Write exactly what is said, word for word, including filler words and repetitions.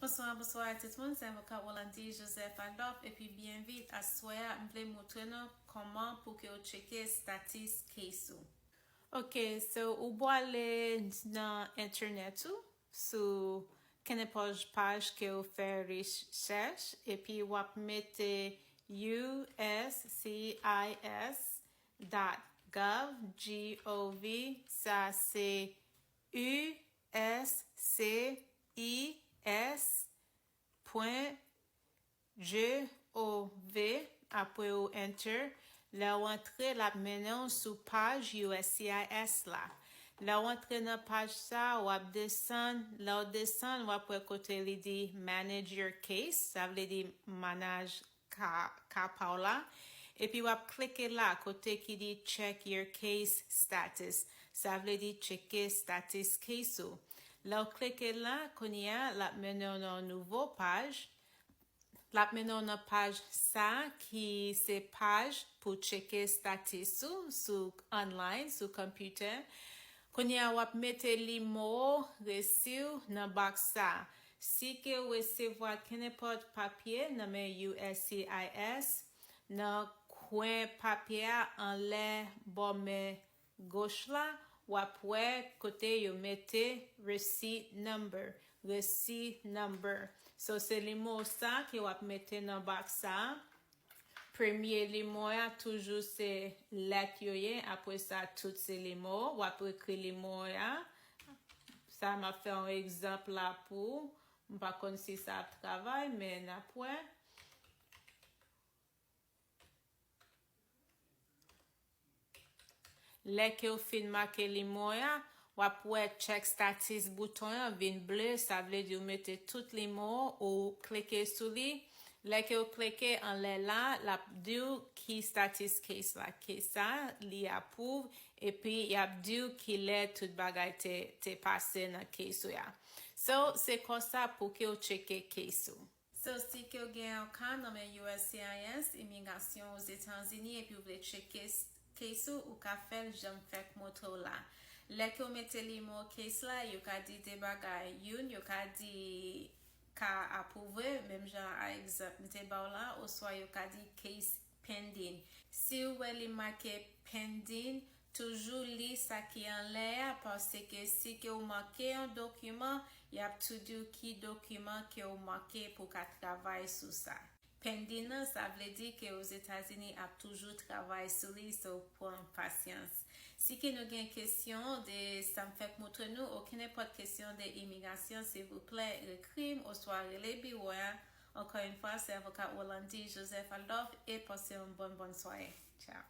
Bonswa, bonswa a tout moun, se avoka Rolandi Joseph Adolphe, epi byenvin aswè a, m vle montre nou kòman pou ke w tcheke status case ou. Ok, so ou pwale nan entènèt ou, sou kenenpòt paj ke w fè rechèch, epi w ap mete U S C I S dot gov, G O V, sa se U S C I S pwen G O V, apre ou enter, lè w antre, l ap mennen w sou paj U S C I S la. Lè w antre nan paj sa, w ap desann, lè w desann, w ap wè kote li di Manage your case, sa vle di manaj ka, ka pa w la. Epi w ap klike la, kote ki di Check your case status, sa vle di tcheke status case ou. Lè w klike la, kounye a, l ap mennen w nan yon nouvo paj. L ap mennen w nan paj sa ki se paj pou tcheke status ou sou online, sou konpitè. Kounye a, w ap mete nimewo resi w nan box sa. Si ke w resevwa kenenpòt papye nan men U S C I S, nan kwen papye a anlè bò men goch la, w ap wè kote yo mete receipt number, receipt number. So, se nimewo sa ke w ap mete nan box sa. Premye nimewo a toujou se lèt yo ye, apre sa tout se nimewo. W ap ekri nimewo a. Sa m ap fè yon egzanp la pou ou. M pa konn si sa ap travay, men n ap wè. Lè ke w fin make nimewo a, w ap wè Check Status bouton an vin ble, sa vle di w mete tout nimewo, ou klike sou li. Lè ke w klike anlè la, l ap di w ki status case la, case sa, li apwouve, epi y ap di w ki lè tout bagay te, te pase nan case ou a. So, se konsa pou ke w tcheke case ou. So, si ke w gen yon ka nan men U S C I S, imigrasyon Ozetazini, epi w vle tcheke s-, case ou, ou ka fè l jan m fèk montre w la. Lè ke w mete nimewo case la, yo ka di de bagay. Youn, yo ka di ka apwouve, menm jan a egzanp m te ba w la, oswa yo ka di case pending. Si w wè li make pending, toujou li sa ki anlè a, paske si ke w manke yon dokiman, y ap tou di w ki dokiman ke w manke pou w ka travay sou sa. Pending nan, sa vle di ke Ozetazini ap toujou travay sou li, so pran pasyans. Si ke nou gen kesyon de sa m fèk montre nou, okenn nenpòt kesyon de imigrasyon, silvouplè, ekri m oswa rele biwo a. Encore une fois, c'est avocat Rolandi Joseph Adolphe et passez une bonne, bonne soirée. Ciao.